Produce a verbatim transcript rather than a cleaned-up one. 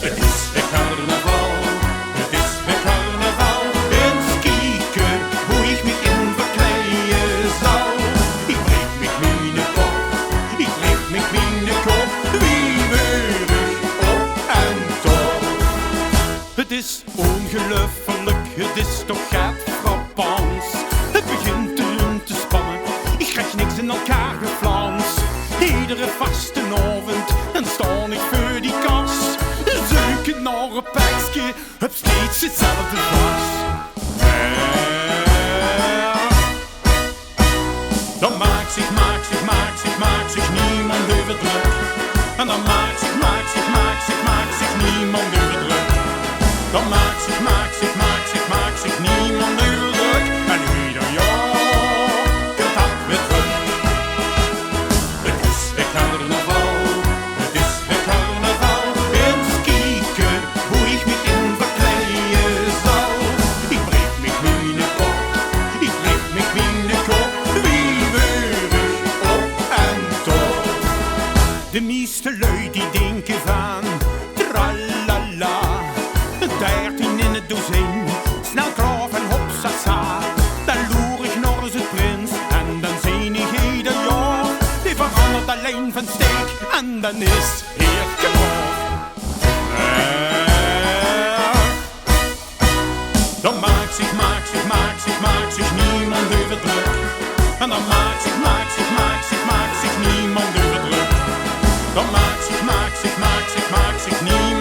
Het is weer carnaval, het is weer carnaval. Ins kieke boe ich mich in verkleie zal. Ich breek mich miene kop, ich breek mich miene kop. Wie weur ich op en top. Het is ongeluifelik, het is toch get frappants. Het begint erin te spanne, ich krieg niks in elkaar geflans. Iedere vastenaovend, dan staon ich veur die kas. Zeuke nao e pekske, höb steeds hetzelfde vas. Dan maak zich, maak zich, maak zich, maak zich niemand euver drök. En dan maak zich, maak zich, maak zich, maak zich niemand euver drök. Dan maak zich, maak zich, maak zich, maak zich niemand euver drök. En ieder jaor kump dat weer trök. Het is weer carnaval, het is weer carnaval. Ins kieke boe ich mich in verkleie zal. Ich breek mich miene kop, ich breek mich miene kop. Wie weur ich op en top. De mieste lui die dinke van tralala, dertien in het dozien, snel klaor en hopsasa. Dan loer ich nao de prins en dan zeen ich ieder jaor, die verangert allein van steek en dan is heer kapot. Dan maak zich, maak zich, maak zich, maak zich niemand euver drök. En dan maak zich, maak zich, maak zich, maak zich niemand euver drök. Dan maak zich, maak zich, maak zich, maak zich niemand